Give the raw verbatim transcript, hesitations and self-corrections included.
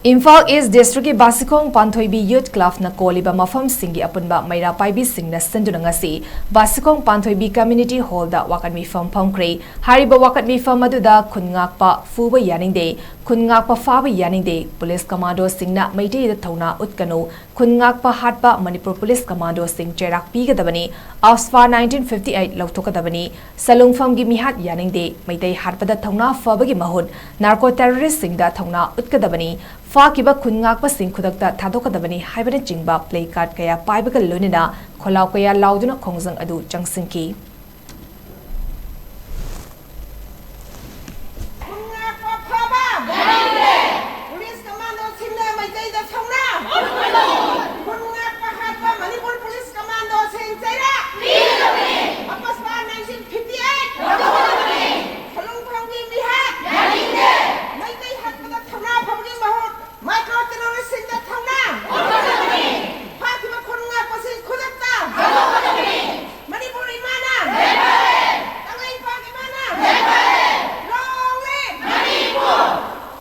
ꯏꯝꯐꯥꯜ ꯏꯁ ꯗꯤꯁꯇ꯭ꯔꯤꯛꯀꯤ ꯕꯥꯁꯤꯈꯣꯡ ꯄꯥꯟꯊꯣꯏꯕꯤ ꯌꯨꯠ ꯀ꯭ꯂꯕꯅ ꯀꯣꯜꯂꯤꯕ ꯃꯐꯝꯁꯤꯡꯒꯤ ꯑꯄꯨꯟꯕ ꯃꯩꯔꯥ ꯄꯥꯏꯕꯤꯁꯤꯡꯅ ꯁꯤꯟꯗꯨꯅ ꯉꯁꯤ ꯕꯥꯁꯤꯈꯣꯡ ꯄꯥꯟꯊꯣꯏꯕꯤ ꯀꯝꯃ꯭ꯌꯨꯅꯤꯇꯤ ꯍꯣꯜꯗ ꯋꯥꯀꯠ ꯃꯤꯐꯝ ꯐꯝꯈ꯭ꯔꯦ꯫ ꯍꯥꯏꯔꯤꯕ ꯋꯥꯀꯠ ꯃꯤꯐꯝ ꯑꯗꯨꯗ ꯈꯨꯟ ꯉꯥꯛꯄ ꯐꯨꯕ ꯌꯥꯅꯤꯡꯗꯦ, ꯈꯨꯟ ꯉꯥꯛꯄ ꯐꯥꯕ ꯌꯥꯅꯤꯡꯗꯦ, ꯄꯨꯂꯤꯁ ꯀꯃꯥꯟꯗꯣꯁꯤꯡꯅ ꯃꯩꯇꯩꯗ ꯊꯧꯅꯥ ꯎꯠꯀꯅꯨ, ꯈꯨꯟ ꯉꯥꯛꯄ ꯍꯥꯠꯄ ꯃꯅꯤꯄꯨꯔ ꯄꯨꯂꯤꯁ ꯀꯃꯥꯟꯗꯣꯁꯤꯡ ꯆꯩꯔꯥꯛ ꯄꯤꯒꯗꯕꯅꯤ, ꯑꯐꯁ꯭ꯄꯥ nineteen fifty eight ꯂꯧꯊꯣꯛꯀꯗꯕꯅꯤ, ꯁꯂꯨꯡꯐꯝꯒꯤ ꯃꯤꯍꯥꯠ ꯌꯥꯅꯤꯡꯗꯦ, ꯃꯩꯇꯩ ꯍꯥꯠꯄꯗ ꯊꯧꯅꯥ ꯐꯕꯒꯤ ꯃꯍꯨꯠ ꯅꯥꯔꯀꯣ ꯇꯦꯔꯣꯔꯤꯁ꯭ꯠꯁꯤꯡꯗ ꯊꯧꯅꯥ ꯎꯠꯀꯗꯕꯅꯤ, ꯐꯥꯈꯤꯕ ꯈꯨꯟ ꯉꯥꯛꯄꯁꯤꯡ ꯈꯨꯗꯛꯇ ꯊꯥꯗꯣꯛꯀꯗꯕꯅꯤ ꯍꯥꯏꯕꯅꯆꯤꯡꯕ ꯄ꯭ꯂꯦ ꯀꯥꯔꯗ ꯀꯌꯥ ꯄꯥꯏꯕꯒ ꯂꯣꯏꯅꯅ ꯈꯣꯜꯂꯥꯎ ꯀꯌꯥ ꯂꯥꯎꯗꯨꯅ ꯈꯣꯡꯖꯪ ꯑꯗꯨ ꯆꯪꯁꯤꯟꯈꯤ꯫